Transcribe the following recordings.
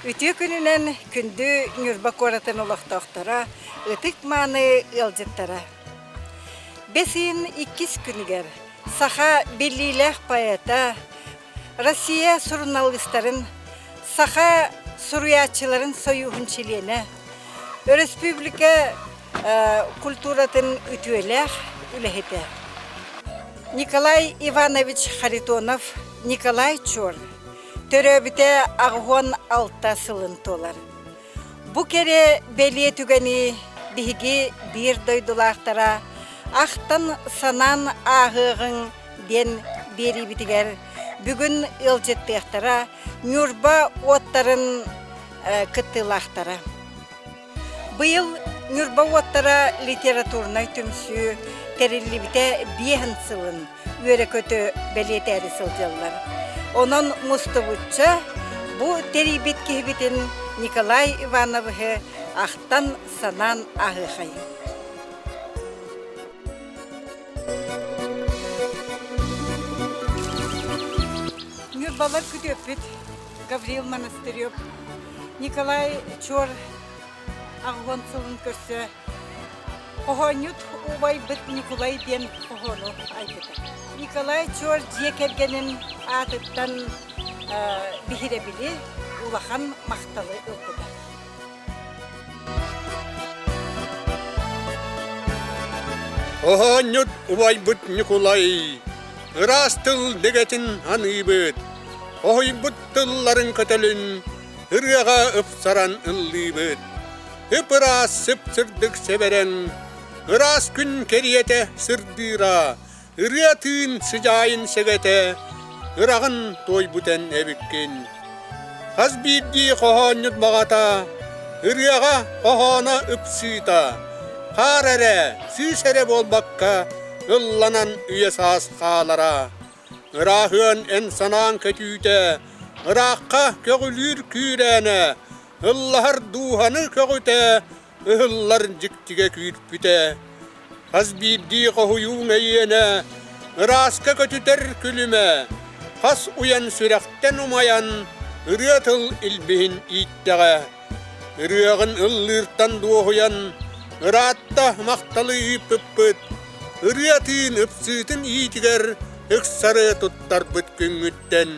Үтүө күнүнэн күндү Ньурба куоратын олохтоохторо, ытык-мааны ыалдьыттара! Бэс ыйын иккис күнүгэр саха биллиилээх поэта, Россия суруналыыстарын Саха суруйааччыларын сойууһун чилиэнэ, өрөспүүбүлүкэ культуратын үтүөлээх үлэһитэ Николай Иванович Харитонов Николай Чор төрөөбүтэ 86 сылын туолар. Бу кэрэ бэлиэ түгэни биһиги биир дойдулаахтара ахтан-санаан ааһыаҕыҥ диэн биэриибитигэр бүгүн ыалдьыттыахтара Ньурба уоттарын кыттыылаахтара. Быйыл Ньурба уоттара литературнай түмсүү тэриллибитэ биэһин сылын үөрэ-көтө бэлиэтээри сылдьаллар. Онон мустубучча бу тэрийбит киһибитин Николай Ивановиһы ахтан-санаан ааһыахайыҥ. Ньурбалар күтүөппүт Гаврил Монастырев Николай Чор аҕыһын сылын көрсө хоһоонньут убайбыт Ньукулай диэн хоһоону айбыта. Николай Чор дьиэ кэргэнин аатыттан биһирэбили, улахан махталы ылбыта. Оһоонньут убайбыт Ньукулай, ыраас тыл дэгэтин аныыбыт, хоһуйбут тылларын көтөлүн ырыаҕа ыпсаран ыллыыбыт. Ып-ыраас сып-сырдык сэбэрэн, ыраас күн кэриэтэ сырдыыра, Ырыа тыын сыдьаайын сэгэтэ, ыраҕын туойбутэн эбиккин. Хас биирдии хоһоонньут баҕата, ырыаҕа хоһооно ыпсыыта, хаар эрэ, сыыс эрэ буолбакка, ылланан үйэ-саас хаалара. Ырааһыан эн санааҥ көтүүтэ, ыраахха көҕүлүүр күүрээнэ, ыллаһар дууһаны көҕүтэ, ыһыллар дьиктигэ күүрпүтэ. Хас биирдии хоһуйууҥ эйиэнэ, ырааска көтүтэр күлүмэ, хас уйан сүрэхтэн умайан, ырыа тыл илбиһин ииттэҕэ. Ырыаҕын ыллыыртан дуоһуйан, ыраатта махталы ыыппыппыт, ырыа тыын ыпсыытын иитигэр ыксары туттарбыт күҥҥүттэн.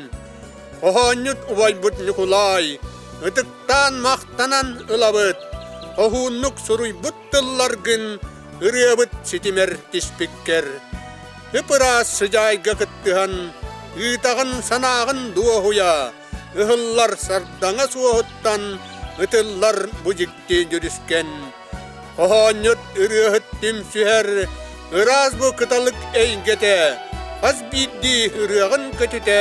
Хоһоонньут убайбыт Ньукулай, ытыктаан махтанан ылабыт, хоһууннук суруйбут тылларгын ырыабыт ситимэр тиспиккэр. Ып-ыраас сыдьаайга кыттыһан, ыытаҕын санааҕын дуоһуйа, ыһыллар сардаҥа суоһуттан ытыллар бу дьикти дьүрүскэн. Хоһоонньут ырыаһыт түмсүһэр ыраас бу кыталык эйгэтэ, хас биирдии ырыаҕын көтүтэ,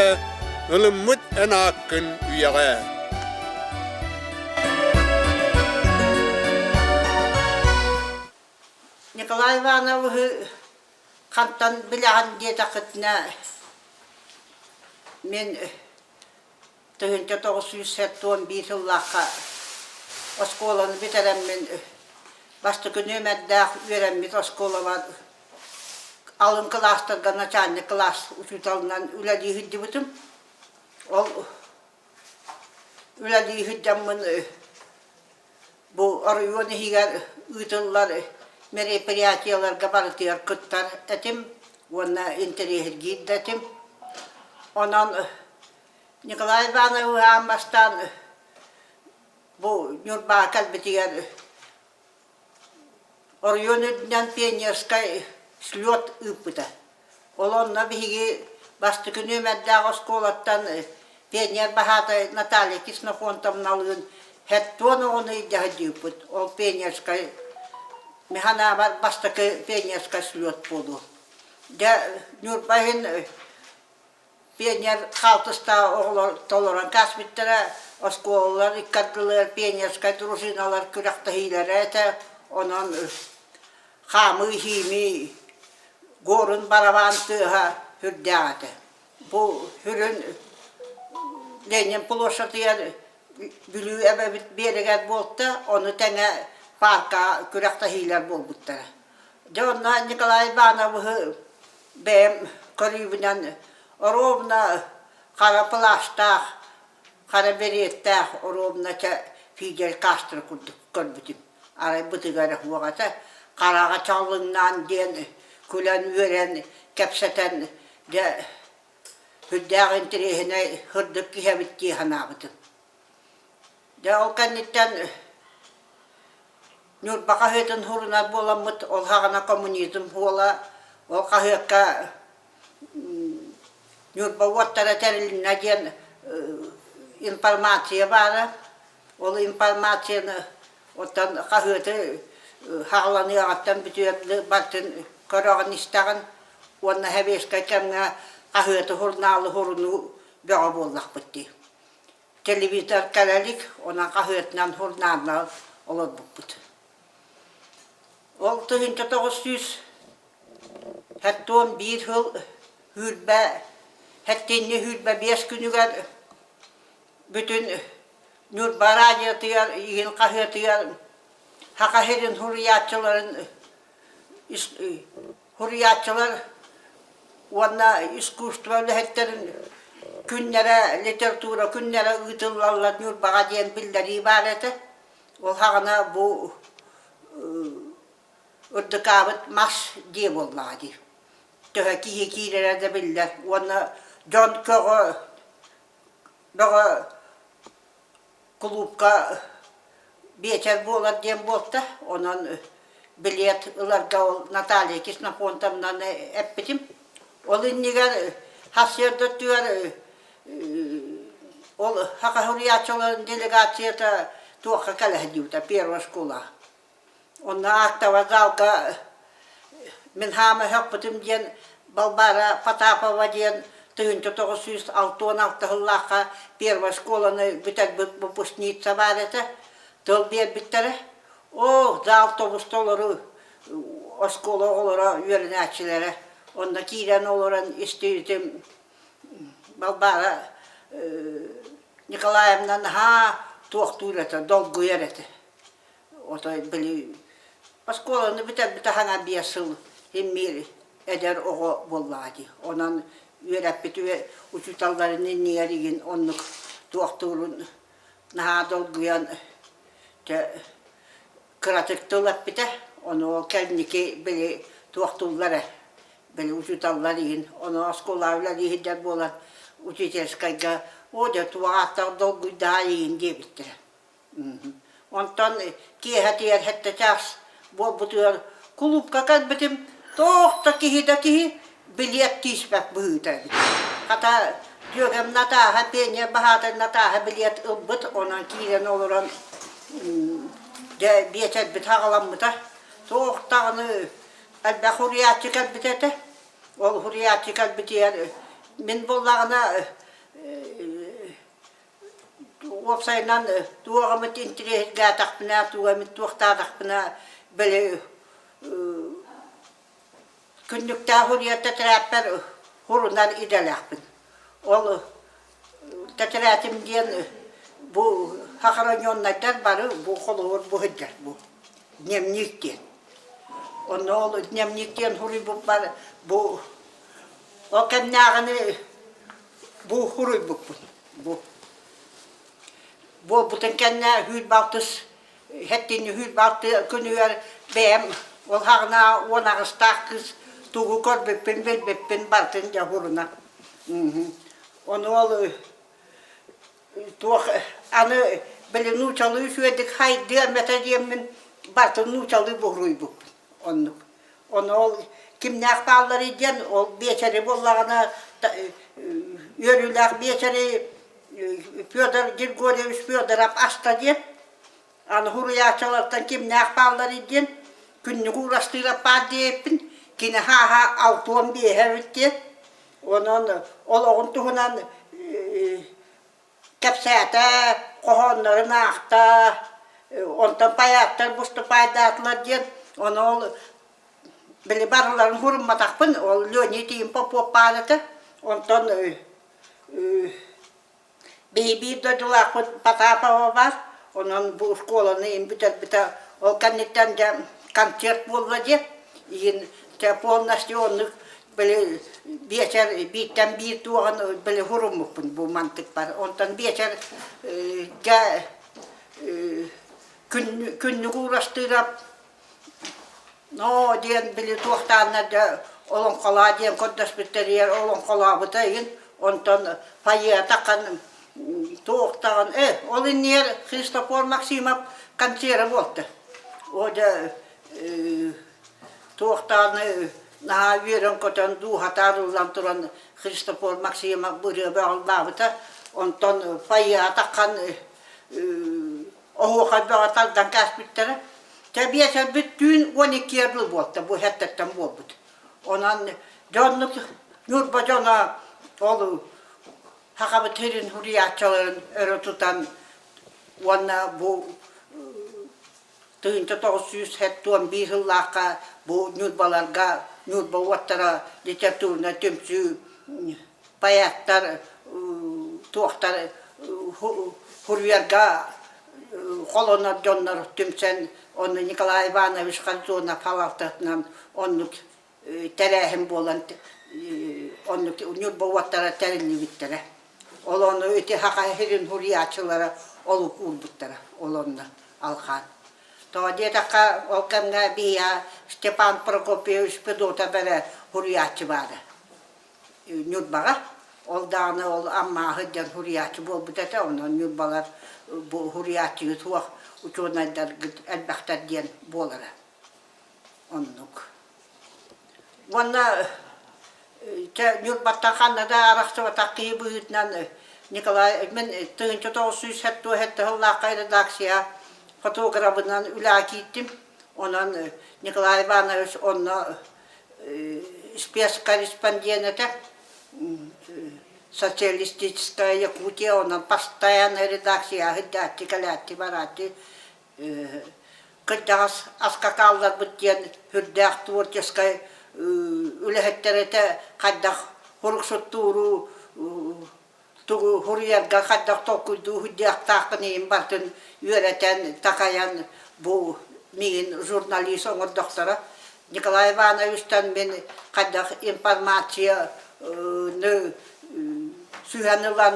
ылыммыт эн ааккын үйэҕэ. Николай Ивановиһы хантан билэҕин диэтэххитинэ, мин 1971 сыллаахха оскуоланы бүтэрэммин бастакы нүөмэрдээх үөрэммит оскуолабар алын кылаастарга начальник кылаас учууталынан үлэлии сылдьыбытым. Ол үлэлии сылдьаммын бу оройуон иһигэр ыытыллар мероприятиеларга барытыгар кыттар этим уонна интэриэһиргиир да этим. Онон Николай Иванович аан бастаан бу Ньурбаҕа кэлбитигэр оройуон үрдүнэн пионерскай слет ыыппыта. Ол онно биһиги бастакы нүөмэрдээх оскуолаттан пионер баһаатай Наталья Ксенофонтовналыын хэттуон оҕону илдьэ сылдьыбыппыт. Ол пионерскай мин санаабар бастакы пионерскай слет буолуо. Дьэ Ньурба иһин Пионер хаалтыстаах оҕолор толорон кээспиттэрэ, оскуолалар икки ардыларыгар пионерскай дружиналар күрэхтэһиилэрэ этэ, онон хаамыы-иһиимии, горун барабаан тыаһа сүрдээх этэ. Бу сүрүн Ленин площадыгар Бүлүү эбэбит биэрэгэр буолта, ону тэҥэ пааркаҕа күрэхтэһиилэр буолбуттара. Дьэ онно Николай Ивановиһы бэйэм көрүүбүнэн оруобуна хара плащтаах, Хара бэриэттээх оруобуна чэ Фидель Кастро курдук көрбүтүм. Арай бытыга эрэ суох этэ. Хараҕа чаллыҥнаан диэн күлэн-үөрэн, кэпсэтэн дьэ сүрдээх интэриэһинэй сырдык киһи эбит дии санаабытым. Дьэ ол кэнниттэн Ньурба хаһыатын сурунар буоламмыт, ол саҕана коммунизм суола, ол хаһыакка Ньурба уоттара тэрилиннэ диэн информация баара. Ол информацияны оттон хаһыаты хаҕаланыаҕыттан бүтүөр барытын көрөҕүн-истэҕин уонна сэбиэскэй кэмҥэ хаһыаты, сурунаалы сурунуу бөҕө буоллахпыт дии. Телевизор кэлэ илик, онон хаһыатынан, сурунаалынан олорбуппут. Ол 1971 сыл сүүрбэ сэттинньи 25 күнүгэр бүтүн Ньурба радиотыгар, игин хаһыатыгар Саха сирин суруйааччыларын суруйааччылар уонна искусство үлэһиттэрин күннэрэ, литература күннэрэ ыытыллаллар Ньурбаҕа диэн биллэрии баар этэ. Ол саҕана бу ырдыкаабыт мас дьиэ буоллаҕа дии. Төһө киһи киирэрэ да биллэр уонна дьон көҕө бөҕө кулуупка биэчэр буолар диэн буолта. Онон билиэт ыларга ол Наталья Ксенофонтовнаны эппитим. Ол иннигэр сарсыарда өттүгэр ол саха суруйааччыларын делегацията туохха кэлэ сылдьыбыта первая школа. Онно актовай залга мин хаама өһөхпүтүм диэн Балбаара Потапова диэн 1966 сыллаахха первая школаны бүтэрбит выпускница баар этэ. Тыл биэрбиттэрэ. Оо, зал тобус толору оскуола оҕолоро, үөрэнээччилэрэ. Онно киирэн олорон истибитим Балбаара Николаевна наһаа туохтуур этэ, долгуйар этэ. Отой били оскуоланы бүтэрбитэ хаҥа биэс сыл иммиир эдэр оҕо буоллаҕа дии. Онон үөрэппит учууталларын иннигэр игин оннук туохтуурун наһаа долгуйан дьэ кыратык тыл эппитэ. Ону ол кэнники били туохтууллар ээ били учууталлар игин ону оскуолаҕа үлэлии сылдьар буолан учительскайга оо дьэ туох ааттаах долгуйдаһа игин диэбиттэрэ. Онтон киэһэтигэр сэттэ чаас буолбутугар кулуупка кэлбитим, туох да киһи да киһи билиэт тииспэт быһыыта эбит. Хата дьүөгэм Натааһа, пионер баһаатай Натааһа билиэт ылбыт, онон киирэн олорон дьэ биэчэрбит аҕаламмыта. Туох даҕаны элбэх уруйааччы кэлбит этэ. Ол уруйааччы кэлбитигэр мин буоллаҕына Уопсайынан туох эмит интириэһиргээтэхпинэ, тугу эмит туохтаатахпына, били күннүктээх уруйар тэтэрээппэр сурунар идэлээхпин. Ол тэтэрээтим диэн бу сохраненнайдар бары бу холобур бу сылдьар бу дневник диэн. Онно ол дневник диэн суруйбуппар бу ол кэмнээҕини Бу суруйбуппун. Бу. Буолбутун кэннэ 106 сэттинньи 106 күнүгэр бэйэм ол хаҕына 18-таах кыыс тугу көрбүппүн билбиппин барытын дьэ суруна. Ону ол туох аны били нуучалыы үчүгэйдик хайдыам этэ диэммин барытын нуучалыы буһуруйбуппун. Оннук. Ону ол кимнээх баалларый диэн ол биэчэри буоллаҕына үөрүүлээх биэчэри Федор Григорьевич Федоров аста диэн аны суруйааччылартан кимнээх баалларый диэн күннүк уурастыырап баар диэбиппин кини хааһа 65 эбит диэн онон олоҕун туһунан кэпсээтэ, хоһооннорун аахта, онтон поэттар выступайдаатылар диэн, ону ол били барыларын сурумматахпын, ол Леонид Ильин Попов баар этэ, онтон биһи биир дойдулаахпыт Потапова баар, онон бу школаны им бүтэрбитэ, ол кэнниттэн дьэ концерт буолла диэн, иһин дьэ полностью оннук. Били биэчэр бииртэн биир туоҕун били хуруммуппун бу мантыкпар. Онтон биэчэр дьэ күннүк уурастыырап ноо диэн били туохтааннар дьэ олоҥхолоо диэн көрдөспүттэригэр олоҥхолообута игин онтон фойетахан туохтаҕын э ол иннигэр Христофор Максимов концера буолта. О дьэ Туохтааны наһаа үөрэн-көтөн, дууһата арыллан туран Христофор Максимов ырыа бөҕө Онтон фойеҕа таххан оһуохай бөҕө тардан кээспиттэрэ. Чэ биэчэрбит түүн 12 дылы буолта, бу эрдэттэн буолбут. Онон дьоннук Ньурба дьоно ол Сахабыт сирин суруйааччыларын өрө тутан уонна бу 1971 сыллаахха бу Ньурбаларга Ньурба уоттара литературнай түмсүү поэттар туохтар суруйарга холонор дьоннор түмсэн онно Николай Иванович Харитонов салалтатынан оннук тэрээһин буолан оннук Ньурба уоттара тэриллибиттэрэ. Ол ону ити Саха сирин суруйааччылара олук уурбуттара ол онно алҕаан. Тоҕо диэтэххэ, ол кэмҥэ биһиэхэ Степан Прокопьевич Федотов эрэ суруйааччы баара. Ньурбаҕа. Ол даҕаны ол Аммааһы диэн суруйааччы буолбут этэ, онон ньурбалар бу суруйааччыгыт суох учуонайдаргыт элбэхтэр диэн буолара. Оннук. Уонна чэ Ньурбаттан ханна да арахсыбатах киһи быһыытынан Николай мин 1977 сыллаахха редакция фотограбынан үлэҕэ киирдим. Онон Николай Иванович онно спецкорреспондент этэ. Социалистическая Якутия онон постоянно редакция сылдьааччы, кэлээччи, барааччы кырдьаҕас аска хаалларбыт диэн сүрдээх творческай үлэһиттэр этэ хайдах суруксуттууру тугу суруйарга хайдах толкуйдуу сылдьыахтааххын иһин барытын үөрэтэн такайан бу миигин журналист оҥордохторо Николай Ивановичтан мин хайдах информацияны сүһэн ылан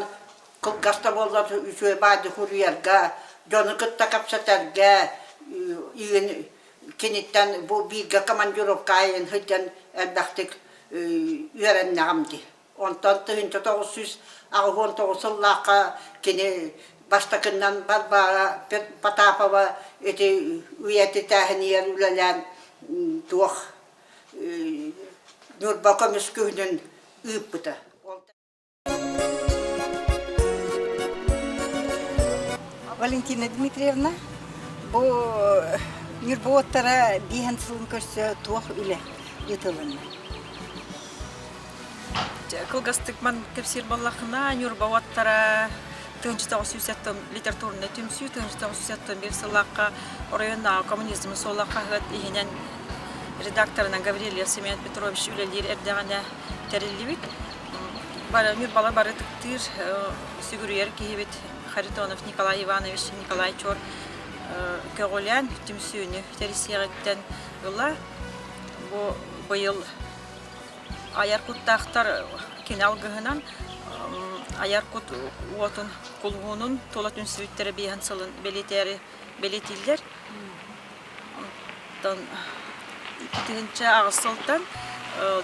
Кылгас да буоллар үчүгэй баайды суруйарга, дьону кытта кэпсэтэргэ игин киниттэн бу бииргэ командировка айан сылдьан элбэхтик үөрэннэҕим дии. Онтон 1989 сыллаахха кини бастакыннан Варвара Потапова ити үйэтитээһинигэр үлэлээн туох Ньурба көмүс күһүнүн ыыппыта. Валентина Дмитриевна, бу Ньурба уоттара биэһэн сылын көрсө туох үлэ ыытылынна? Кылгастык ман кэпсиир буоллаххына, Ньурба уоттара 1907 литературнай түмсүү 1971 сыллаахха оройуоннааҕы коммунизм суола хаһыат иһинэн редакторынан Гаврильев Семен Петрович үлэлиир эрдэҕинэ тэриллибит. Бары Ньурбала бары ытыктыыр, сүгүрүйэр киһибит Харитонов Николай Иванович Николай Чор көҕүлээн түмсүүнү тэрийсиэҕиттэн ыла бу быйыл айар куттаахтар кини алгыһынан айар кут уотун кулуһунун тула түмсүбүттэрэ биэһин сылын бэлиэтээри бэлиэтииллэр. Оттон 2008 сылтан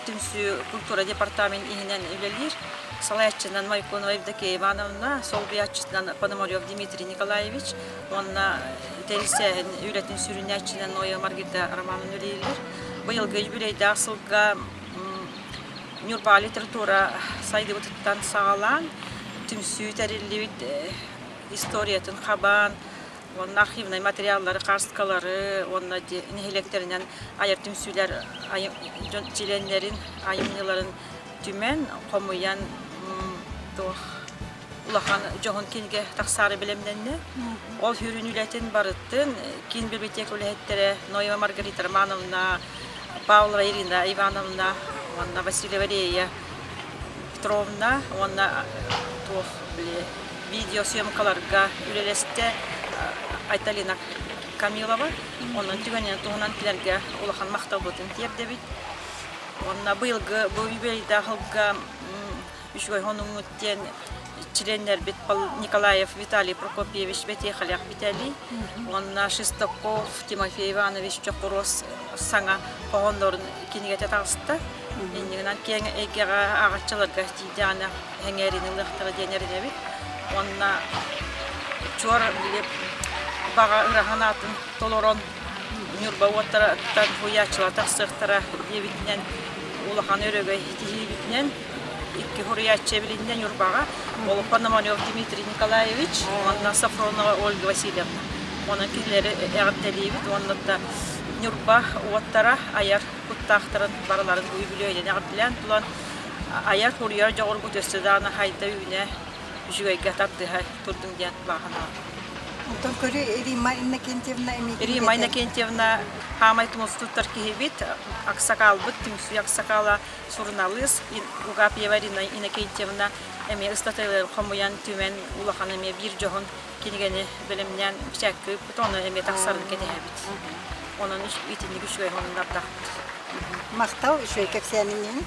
түмсүү культура департамент иһинэн үлэлиир. Салайааччынан Майконова Евдокия Ивановна, солбуйааччытынан Пономарев Дмитрий Николаевич уонна тэрилсээһин үлэтин сүрүннээччинэн Ноя Маргарита Романовна үлэлииллэр. Быйылгы юбилейдаах сылга Ньурба литература сайдыбытыттан саҕалаан түмсүү тэриллибит историятын хабан, уонна архивнай материаллары, карточкалары уонна нэһилиэктэринэн айар түмсүүлэр дьон чилиэннэрин айымньыларын түмэн, хомуйан туох улахан дьоһун кинигэ тахсаары бэлэмнэннэ. Ол сүрүн үлэтин барытын киин библиотека үлэһиттэрэ Ноева Маргарита Романовна, Павлова Ирина Ивановна уонна Васильева Рея Петровна уонна туох били видеосъемкаларга үлэлэстэ Айталина Камилова. Онон түгэнинэн туһунан кинилэргэ улахан махталбытын тиэрдэбит. Уонна быйылгы бу юбилейдаах сылга үчүгэй хонуҥҥут диэн чилиэннэрбит Николаев Виталий Прокопьевич Бэтиэхэлээх Виталий уонна Шестаков Тимофей Иванович Чокуруос саҥа хоһооннорун кинигэтэ таҕыста. Иннигинэн киэҥ эйгэҕэ ааҕаччыларга тиийдэҕинэ сэҥээриини ылыахтара диэн эрэнэбит. Уонна чуор били баҕа ыра санаатын толорон Ньурба уоттарыттан уһуйааччылар тахсыахтара диэбитинэн улахан өрөгөй тиһиибитинэн икки суруйааччы эбилиннэ Ньурбаҕа ол Пономарев Дмитрий Николаевич уонна Софронова Ольга Васильевна. Онон кинилэри эҕэрдэлиибит уонна да Ньурба уоттара айар куттаахтарын барыларын үбүлүөйүнэн эҕэрдэлээн туран айар суруйар дьоҕургут өссө даҕаны хайда үүнэ үчүгэйгэ тардыһа турдун диэн баҕа Онтон көрү Римма Иннокентьевна эмиэ Римма Иннокентьевна хаамай тумус туттар киһибит, аксакаалбыт, түмсүү аксакаала суруналыыс Угапьева Ирина Иннокентьевна эмиэ ыстатыйаларын хомуйан, түмэн улахан эмиэ биир дьоһун кинигэни бэлэмнээн бэчээккэ ыыппыт, ону эмиэ тахсарын кэтэһэбит. Онон итинник үчүгэй сонуннардаахпыт. Махтал үчүгэй кэпсээниҥ иһин.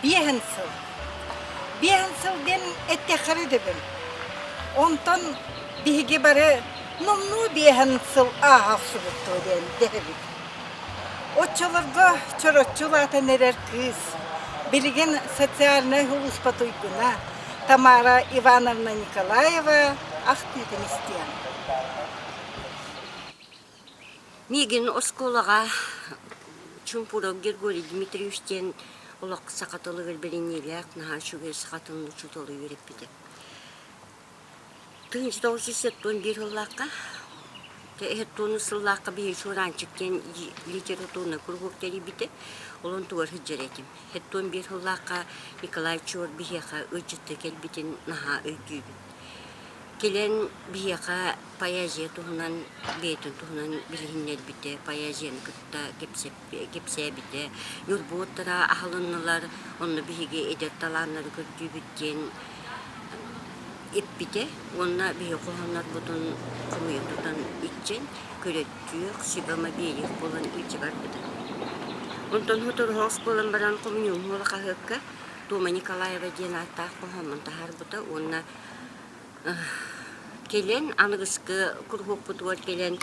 Биэһин сыл. Биэһин сыл диэн этиэххэ дөбөҥ. Онтон биһиги бары номнуо биэһин сыл ааһа охсубуттуу диэн дэһэбит. Оччолорго чороччу улаатан эрэр кыыс, билигин социальнай сулууспа туйгуна Тамара Ивановна Николаева ахтыытын истиэм. Миигин оскуолаҕа Чумпуров Григорий Дмитриевич диэн олох саха тылыгар бэриниилээх, наһаа үчүгэй саха тылын учуутала үөрэппитэ. 1971 сыллаахха эһэттуону сыллаахха биһиги Чуораанчык диэн литературнай куруһуок тэрийбитэ. Ол онтугар сылдьар этим. 71 сыллаахха Николай Чуор биһиэхэ ыалдьытта кэлбитин наһаа өйдүүбүн. Кэлэн биһиэхэ поэзия туһунан, бэйэтин туһунан билиһиннэрбитэ, поэзияны кытта кэпсээбитэ. Ньурбуоттара аһылыннылар, онно биһиги эдэр талааннары көрдүүбүт диэн эппитэ уонна биһиги хоһооннорбутун хомуйа тутан иччэн, көрөттүөх, сүбэ-ама биэриэх буолан илдьэ барбыта. Онтон сотору буолан баран хомуньуум уола хаһыакка Тома Николаева диэн ааттаах хоһооммун таһаарбыта уонна Кэлэн аныгыскы куруһуокпутугар кэлэн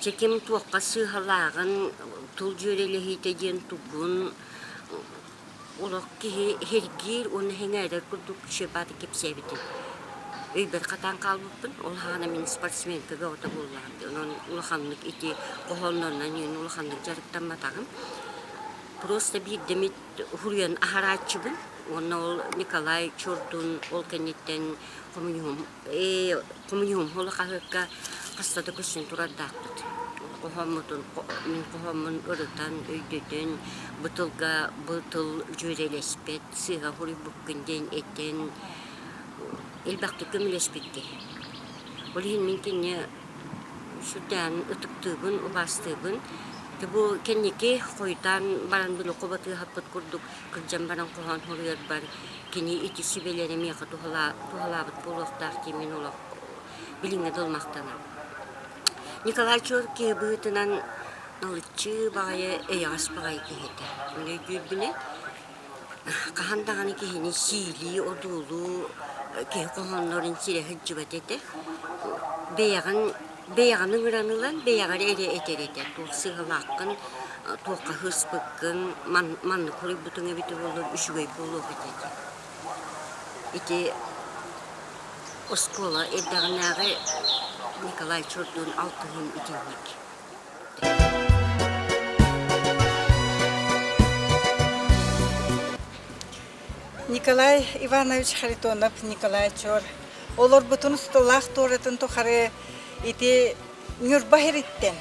чэ ким туохха сыыһалааҕын, тыл дьүөрэлэһиитэ диэн тугун олох киһи иһиргиир уонна сэҥээрэр курдук шебаты кэпсээбитим. Өйбөр хатаан хаалбыппын. Ол аана мин спортсменка бөҕөтө буоллаҕым дии. Онон улаханнык ити хоһооннорунан иһин улаханнык дьарыктамматаҕым. Просто биирдэ эмит уһуруйан аһарааччыбын уонна ол Николай Чордун ол кэнниттэн хомуньуһум хомуньуһум хола хаһыакка хаста да көстөн турардаахпыт. Хоһооммутун мин хоһооммун ырытан, өйдөтөн, бу тылга бу тыл дьүөрэлэспэт, сыыһа суруйбуккун диэн этэн элбэхтик көмөлөспүт киһи. Ол иһин мин кинини сүрдээҕин ытыктыыбын, убаастыыбын. Дьэ бу кэнники хойутаан баран били хобатыыһаппыт курдук кырдьан баран хоһоон суруйарбар кини ити сүбэлэрэ миэхэ туһалаабыт буолуохтаах дии мин олох билиҥҥэ дылы махтанабын. Николай Чуор киһи быһыытынан налыччы баҕайы эйэҕэс баҕайы киһи этэ. Мин өйдүүрбүнэн Хаһан даҕаны киһини сиилии, одуулуу, киһи хоһооннорун сирэ сылдьыбат этэ. Бэйэҕин бэйэҕин ыҥыран ылан бэйэҕэр эрэ этэр этэ. Туох сыыһалааххын, туохха сыыспыккын, маннык хоруйбутуҥ эбитэ буоллар үчүгэй буолуох этэ диэн. Ити оскуола эрдэҕинээҕи Николай Чордуун алтыһыым итинник. Николай Иванович Харитонов Николай Чор олорбутун усталаах туоратын тухары ити Ньурба иһириттэн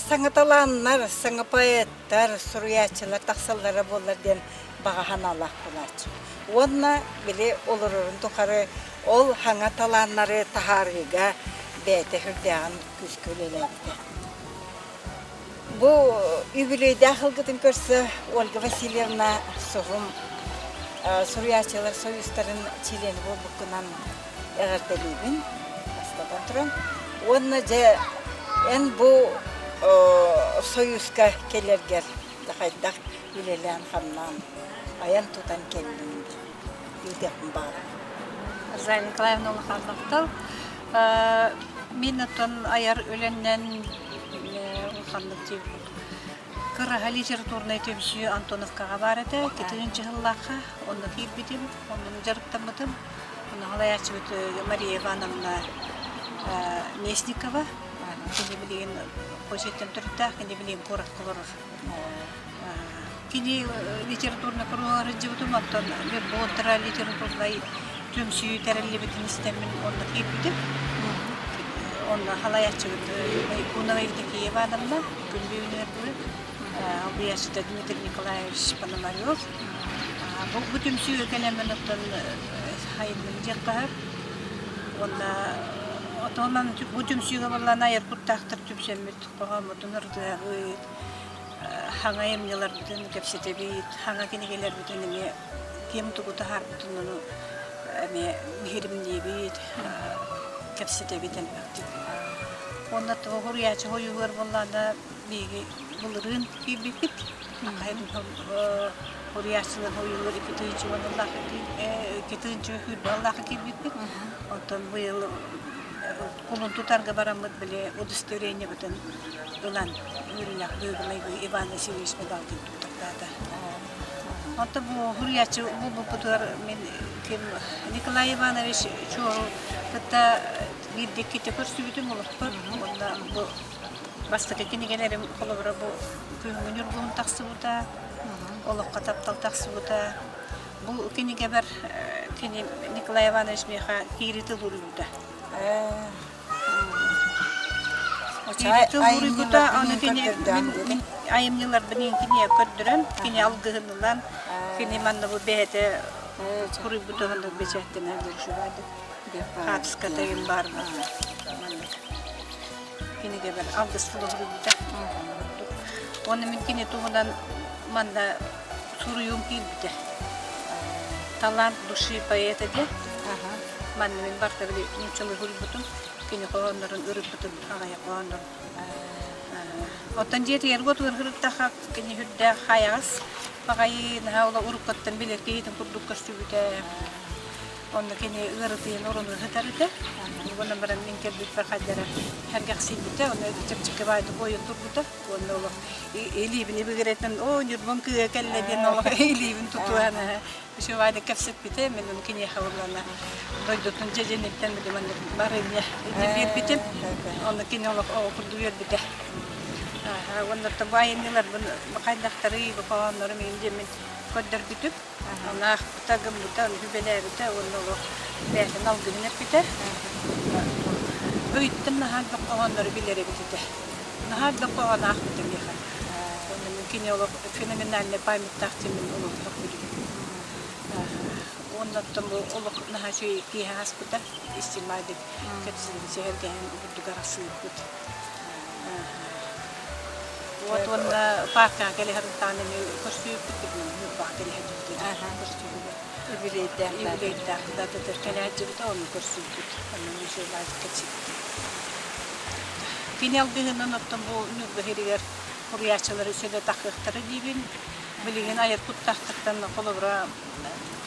саҥа талааннар, саҥа поэттар, суруйааччылар тахсаллара буоллар диэн баҕа санаалаах буолааччы. Уонна били олорорун тухары ол саҥа талааннары таһаарыыга бэйэтэ сүрдээҕин күүскэ үлэлээбитэ. Бу үбүлүөйдээх ылгытын көрсө Ольга Васильевна Суһум суруйааччылар союзтарын чилиэнэ буолбуккунан эҕэрдэлиибин бастатан туран. Уонна дьэ эн бу союзка кэлэргэр хайдах үлэлээн-хамнаан айан-тутан кэллиҥ диэтэхпин баҕарабын. Розалия Николаевна улахан махтал. Мин оттон айар үлэннэн улаханнык Кыраһа литературнай түмсүү Антоновкаҕа баар этэ, Китин Чыһыллаахха. Онно киирбитим, оннун дьарыктаммытым. Онно салайааччыбыт Мария Ивановна Местникова. Кини билигин Коситтан төрүттээх, кини билигин куоракка олорор. Кини литературнай куруһугар сылдьыбытым, оттон Ньурбуоттара литературнай түмсүү тэриллибитин истэммин онно киирбитим. Онно халайааччыбыт Якунова Евдокия Ивановна, күн бүгүнүгэр дылы, албыйааччыта Дмитрий Николаевич Пономарев. Бу, бу түмсүүгэ кэлэммин оттон айымньым диэххэ сөп. Уонна отонон бу түмсүүгэ буоллаҕына айар куттаахтар түмсэммит хоһооммутун ырытыһабыт, хаҥа айымньыларбытын кэпсэтэбит, хаҥа кинигэлэрбитин эмиэ ким тугу таһаарбытын ону эмиэ биһиримниибит, кэпсэтэбит элбэхтик. Уонна туох уруйааччы хойуугар буоллаҕына биһиги былырыын киирбиппит. Уруйааччылар хойуулар 2 күүрбэ киирбиппит. Оттон быйыл Кулун тутарга бараммыт били удостоверениебытын ылан үөрүүлээх быһыыга Иван Васильевич Мигалкин туттардаата. Онтон бу суруйааччы булбуппутугар мин ким Николай Иванович Чуору кытта биирдэ иккитэ көрсүбүтүм олохпор. Уонна бу бастакы кинигэлэрим холобура бу күһүҥҥү ньургуһун тахсыбыта, олоххо таптал тахсыбыта. Бу кинигэбэр кини Николай Иванович миэхэ киири тыл уруйбута. Тыл уруйбута, ону кини мин айымньыларбын кинигэ көрдөрөн, кини алгыһын ылан, кини манна бу бэйэтэ суруйбута оннук бэчээттэнэр диэн үчүгэйдик. Хаатыската иһин баар маннык кинигэбэр алгыс тылы суруйбута. Уонна мин кини туһунан манна суруйуум киирбитэ. Талант души поэта диэн. Манна мин барыта били нууччалыы суруйбутум. Кини хоһооннорун ырыппытым аҕыйах хоһооннорун. Оттон дьиэтигэр уотугар сырыттахха кини сүрдээх хайаҕас баҕайы наһаа ула уруккуттан билэр киһитин курдук көрсүбүтэ. Онно кини ыарытыйан оруну сытар этэ. Уонна баран мин кэлбиппэр хайдара сэргэхсийбитэ, онно чэпчэки баайдык ойон турбута. Уонна олох илиибин ибигирэтэн, оо, Ньурбам кыыһа кэллэ диэн олох илиибин тутуһан үчүгэйдик кэпсэппитэ. Мин ону киниэхэ урлана дойдутун дьэдьэниттэн били маннык барыанньа биэрбитим. Онно кини олох оҕо курдук үөрбүтэ. Уонна бу айымньыларбын хайдахтарый, бу хоһооннорум иһин диэммин көрдөрбүтүм. Анаахпыта, гыммыта, сүбэлээбитэ уонна олох бэйэтин алгыһын эппитэ. Өйтөн наһаа элбэх хоһооннору билэр эбит этэ. Наһаа элбэх хоһоон аахпыта миэхэ. Уонна мин кини олох феноменальнай памяттаах диэммин олох сөхпүтүм. Уонна оттон бу олох наһаа үчүгэй киэһэ ааспыта. Истиҥ-маайдык кэпсэтэн сэһэргэһэн бурдук арахсыырбыт. Вот уонна пааркаҕа кэлэ сырыттаҕына эмиэ көрсүбүппүт, Ньурбаҕа кэлэ сылдьыбыта көрсүбүтэ. Юбилейдээх Юбилейдээх дататыгар кэлэ сылдьыбыта, ону көрсүбүппүт. Онно музейлаах кэпсэппит. Кини алгыһынан оттон бу Ньурба сиригэр суруйааччылары сөбө тахыахтара диибин. Билигин айар куттаахтартан холобура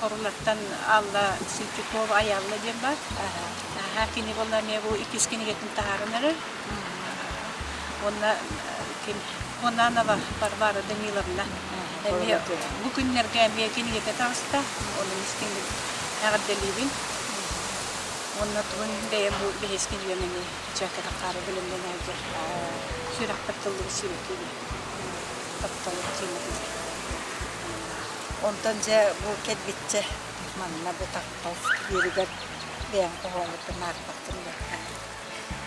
Хорулаттан Алла Сельтюкова Айаалла диэн баар. Аһа, кини буолла эмиэ бу иккис кинигэтин таһааран эрэр. Уонна ким Конанова Варвара Даниловна эмиэ бу күннэргэ эмиэ кинигэтэ таҕыста. Онон истиҥник эҕэрдэлиибин. Уонна тугун бэйэм бу бэһис кинигэм эмиэ бэчээккэ таххаары бэлэмнэнэ сылдьар. Сүрэхпэр тыллыбыт сибэкки таптал тематыгар. Онтон дьэ бу кэлбиччэ манна бу таптал скверигэр бэйэҥ хоһооҥҥуттан аахпаккын да.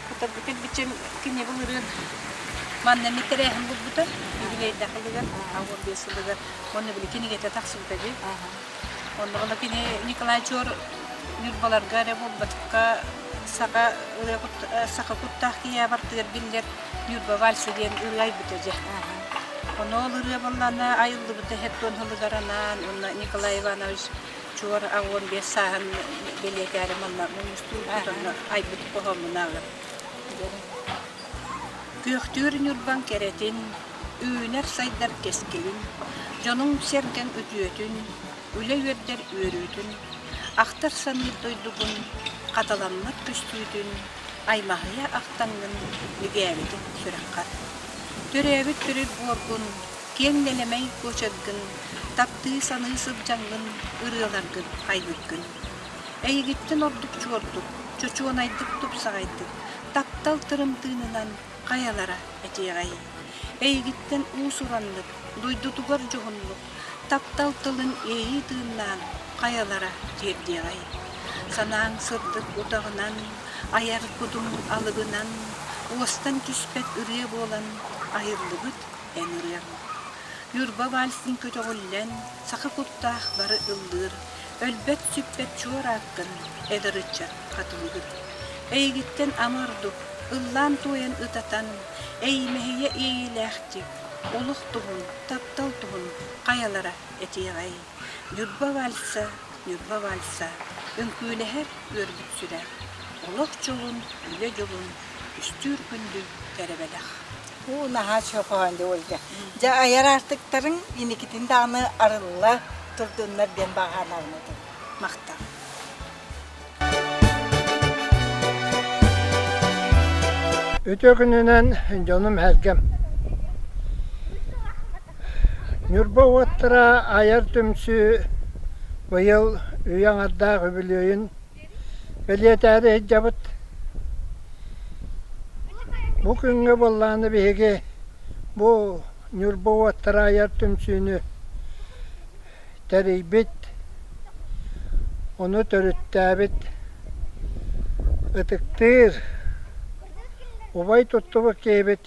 Хата бу кэлбиччэ кини былырыын манна эмиэ тэрээһин булбута юбилейдаах сылыгар, 15 сылыгар уонна били кинигэтэ тахсыбыта дии. Онно була кини Николай Чуор Ньурбаларга эрэ буолбакка саха ырыа саха куттаах киһи бартыгар биллэр Ньурба вальса диэн ырыа айбыта дьэ. Ону ол ырыа буоллаҕына айыллыбыта хэттуон сылыгар анаан уонна Николай Иванович Чуор 15 сааһын бэлиэтээри манна мунньустуурбут онно айбыт хоһооммун ааҕар. Күөхтүүр Ньурбаҥ кэрэтин, үүнэр-сайдар кэскилин, дьонуҥ-сэргэҥ үтүөтүн, үлэ үөрдэр үөрүүтүн, ахтар-саныыр дойдугун, хатыламмат көстүүтүн, аймаһыйа ахтаҥҥын бигээбитин сүрэххэр. Төрөөбүт төрүт буоргун, киэҥ нэлэмэй куочаргын, таптыы саныы сылдьаҥҥын ырыаларгын хайгыыргын. Эйигиттэн ордук чуордук, чочуонайдык тупсаҕайдык, таптал тырым тыынынан хайалара этиэҕэй? Эйигиттэн уус-ураннык, дойдутугар дьоһуннук, таптал тылын иэйии тыыннаан хайалара тиэрдиэҕэй? Санааҥ сырдык утаҕынан, айар кутуҥ алыбынан, уостан түспэт ырыа буолан айыллыбыт эн ырыаҥ. Ньурба вальсын көтөҕүллэн, саха куттаах бары ыллыыр, өлбөт-сүппэт чуор ааккын эдэр ыччат хатылыыр. Эйигиттэн ама ордук, ыллаан-туойан ытатан, эймэһийэ иэйиилээхтик, олох туһун, таптал туһун хайалара этиэҕэй? Ньурба вальса, Ньурба вальса, үҥкүүлэһэр үөрбүт сүрэх, олох дьолун, үлэ дьолун түстүүр күндү кэрэ бэлэх. Уу, наһаа үчүгэй хоһоон дии Ольга. Дьэ, айар аартыктарыҥ инникитин даҕаны арылла турдуннар диэн баҕа санаабын этим. Махтал. Үтүө күнүнэн дьонум-сэргэм. Ньурба уоттара айар түмсүү быйыл үйэ аҥардаах үбүлүөйүн бэлиэтээри сылдьабыт. Бу күҥҥэ буоллаҕына биһиги бу Ньурба уоттара айар түмсүүнү тэрийбит, ону төрүттээбит ытыктыыр, убай туттубут киһибит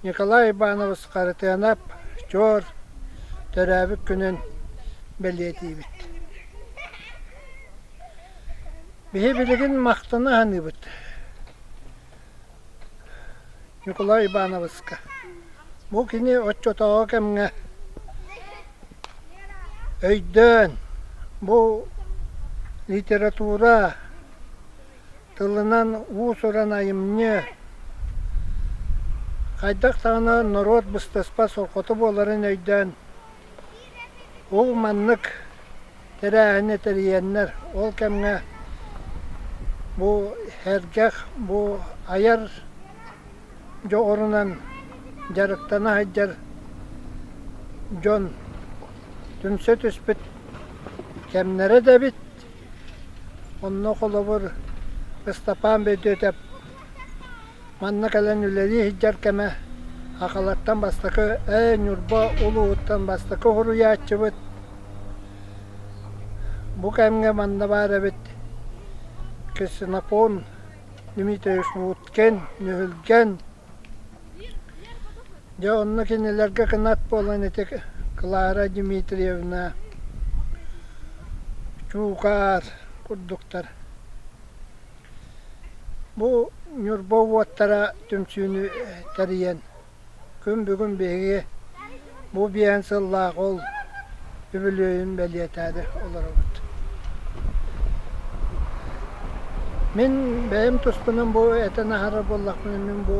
Николай Иванович Харытыанап Чуор төрөөбүт күнүн бэлиэтиибит. Биһи билигин махтана саныыбыт Ньукулай Ивановичка. Бу кини оччотооҕу кэмҥэ өйдөөн бу литература тылынан уус-уран айымньы хайдах даҕаны норуот быстыспат сорҕото буоларын өйдөөн ол маннык тэрээһини тэрийэннэр ол кэмҥэ бу сэргэх бу айар дьоҕурунан дьарыктана сылдьар дьон түмсэ түспүт кэмнэрэ да эбит. Онно холобур Ыстапаан Бөдүөтэп манна кэлэн үлэлии сылдьар кэмэ Хахалаттан бастакы ээ Ньурба улууһуттан бастакы суруйааччыбыт. Бу кэмҥэ манна баар эбит Ксенофонт Дмитриевич Уткин, Нүһүлгэн. Дьэ онно кинилэргэ кынат буолан ити Клара Дмитриевна, Чуукаар курдуктар. Бу Ньурба уоттара түмсүүнү тэрийэн Күн бүгүн биһиги бу биэһэн сыллаах ол үбүлүөйүн бэлиэтээри олоробут. Мин бэйэм туспунан бу этэн аһарар буоллахпына мин бу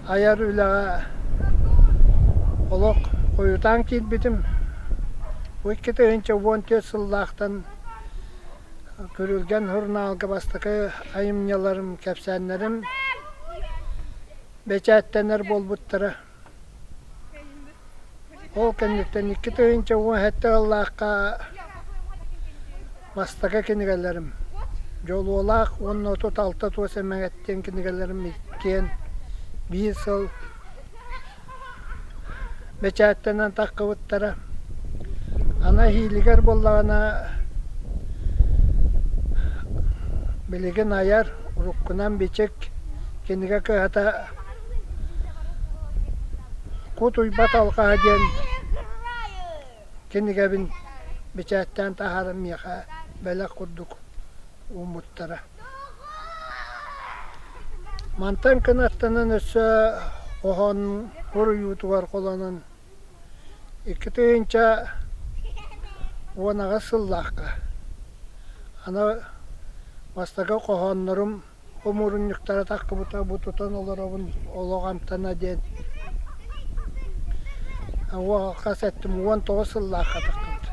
айар үлэҕэ олох хойутаан киирбитим. Бу 2014 сыллаахтан Күрүлгэн сурунаалга бастакы айымньыларым, кэпсээннэрим бэчээттэнэр буолбуттара. Ол кэнниттэн 2017 сыллаахха бастакы кинигэлэрим «Дьолуолаах уонна 36 туос эмэгэт» диэн кинигэлэрим иккиэн биир сыл бэчээттэнэн таххыбыттара. Аны эһиилигэр буоллаҕына билигин айар, уруккунан бичик кинигэ кыһата Кут уйбат алҕаһа диэн кинигэбин бэчээттээн таһааран миэхэ бэлэх курдук ууммуттара. Мантан кынаттанан өссө хоһоон суруйуутугар холонон 2018 сыллаахха аны бастакы хоһооннорум хомуурунньуктара таххыбыта бу тутан олоробун олох амтана диэн хас эттим 19 сыллаахха таххыбыт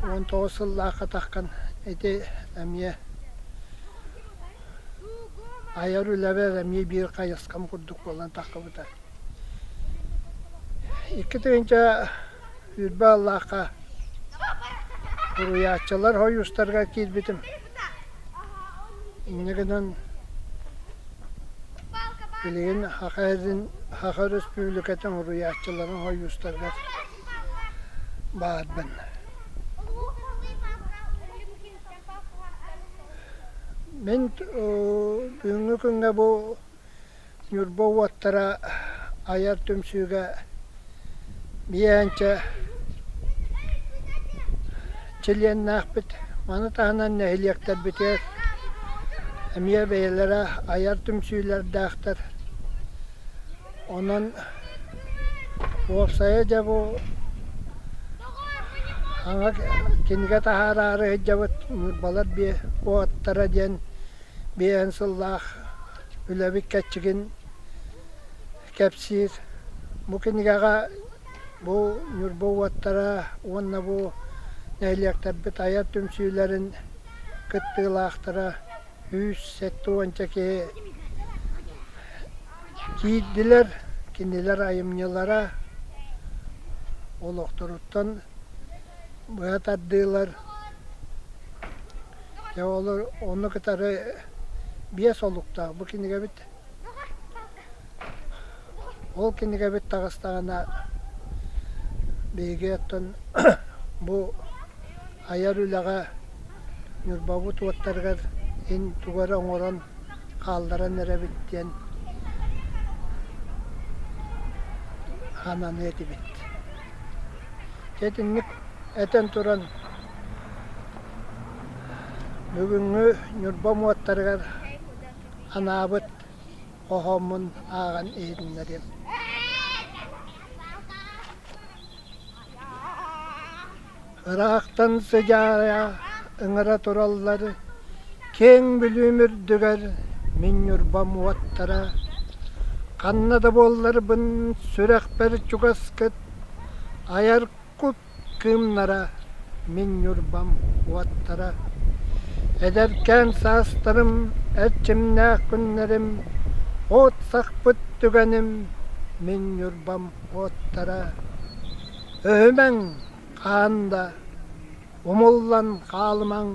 19 сыллаахха таххан ити эмиэ айар үлэбэр эмиэ биир хайысхам курдук буолан таххыбыта. 2020 аллаахха суруйааччылар сойуустарыгар киирбитим. Инньэ гынан билигин Саха сирин, Саха Өрөспүүбүлүкэтин суруйааччыларын сойуустарыгар баарбын. Мин бүгүҥҥү күҥҥэ бу Ньурба уоттара айар түмсүүгэ биэһэнчэ чилиэннээхпит. Маны таһынан нэһилиэктэрбитигэр эмиэ бэйэлэрэ айар түмсүүлэрдээхтэр. Онон уопсайа дьэ бу саҥа кинигэ таһаараары сылдьабыт Ньурбалар уоттара диэн биэһэн сыллаах үлэбит кэрчигин кэпсиир. Бу кинигэҕэ бу Ньурба уоттара уонна бу нэһилиэктэрбит айар түмсүүлэрин кыттыылаахтара 170 киһи киирдилэр. Кинилэр айымньылара олохторуттан быһа тардыылар. Дьэ олор ону кытары биэс олуктаах бу кинигэбит. Ол кинигэбит таҕыстаҕына биһиги оттон бу айар үлэҕэ Ньурбабыт уоттарыгар ин тугу эрэ оҥорон хаалларан эрэбит диэн сананыа этибит. Дьэ итинник этэн туран. Бүгүҥҥү Ньурба уоттарыгар анаабыт хоһооммун ааҕан иһитиннэриэм. Ыраахтан сыдьаайа ыҥыра тураллар, киэҥ Бүлүүм үрдүгэр мин Ньурбам уоттара. Ханна да буолларбын сүрэхпэр чугаскыт, айар кут кыымнара мин Ньурбам уоттара. Эдэркээн саастарым, эрчимнээх күннэрим, от сахпыт түгэним мин Ньурбам уоттара. Өһүмэҥ, хаан да, умуллан хаалымаҥ,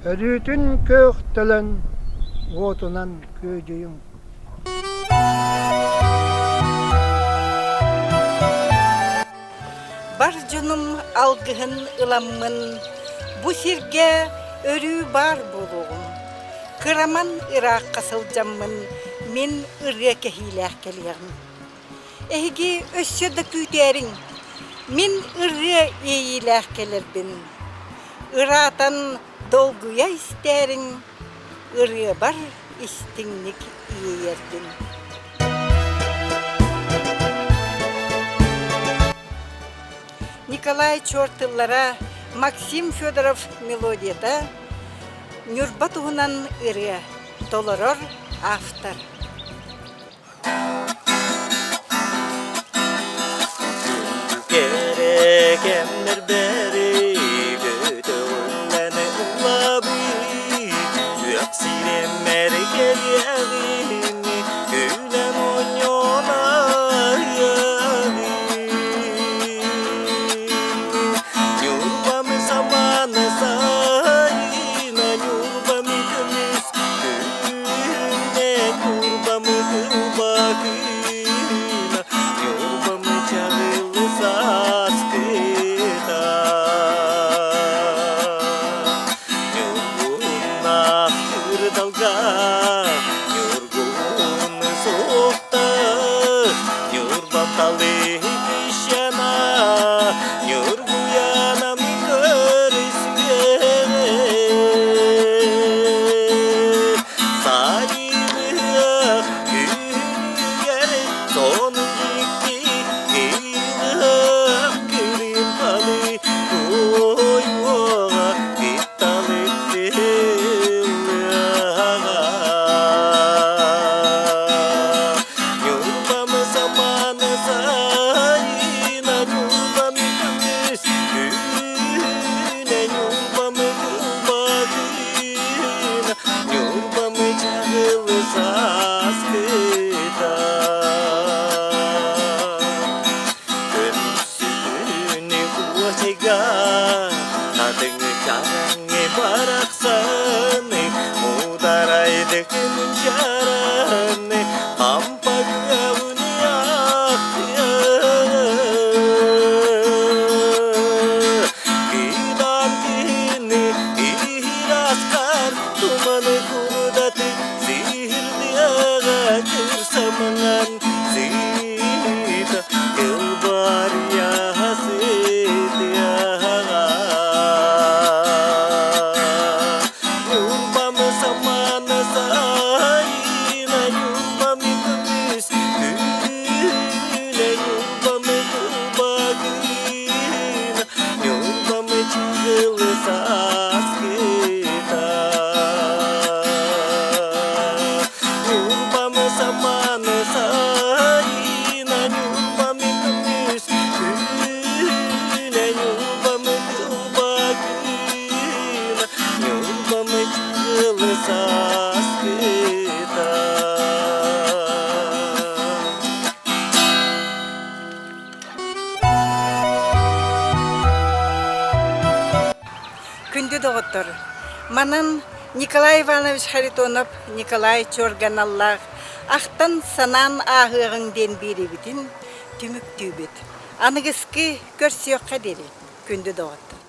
өрүүтүн күөх төлөн уотунан күөдьүйүҥ. Бар дьонум алгыһын ыламмын, бу сиргэ өрүү баар буолуоҕум. Кыраман ыраахха сылдьаммын, мин ырыа кэһиилээх кэлиэҕим. Эһиги өссө да күүтээриҥ, мин ырыа иэйиилээх кэлэрбин. Ыраатан долгуйа истээриҥ, ырыабар истиҥник иэйэрбин. Николай Чуор тыллара, Максим Федоров мелодията, Ньурба туһунан ырыа толорор автор. Кэрэ кэмнэр бэри көтөҕүллэн ыллабый, Күөх сирэммэр кэлиэҕин, күлэн оонньоон ааһыаҕын. Ньурбам самаан сайына, Ньурбам көмүс күнэ, Ньурбам кылбакына, Ньурбам чаҕыл сааскыта. Ньургуннаах кырдалга, Ньургун суохта, Ньурбам талыы кыщана, Ньургуянам көрүсүөҕэ. Сайылыах күнүгэр сонун дьикти кыылыах кырыымпалы туойуоҕа кытталык тыллыаҕа. Ньурбам самаан сайына, Ньурбам көмүс күнэ, Ньурбам кылбакына, Ньурбам чаҕыл сааскыта. Көмүсүгүнү куочайга Атыҥы чараҥы барахсаны Муударайдык мунчараны Хампагыабын Кыыдаан кыһыны ыраскар Туманы курдаты сыһырдыаҕа кырса маҥан сыыта кылбарыйа сытыаҕа. Ньурбам самаан сайына, Ньурбам көмүс күнэ, Ньурбам кылбагына, Ньурбам чыгыл сааскыта. Ньурбам самаан сайына, Ньурбам көмүс күнэ, Ньурбам кылбакына, Ньурбам чыгыл сааскыта. Күндү доҕоттор, манан Николай Иванович Харитонов Николай Чорганаллаах ахтан-санаан ааһыаҕыҥ диэн биэриибитин түмүктүүбүт. Аныгыскы көрсүөххэ диэри, күндү доҕоттор.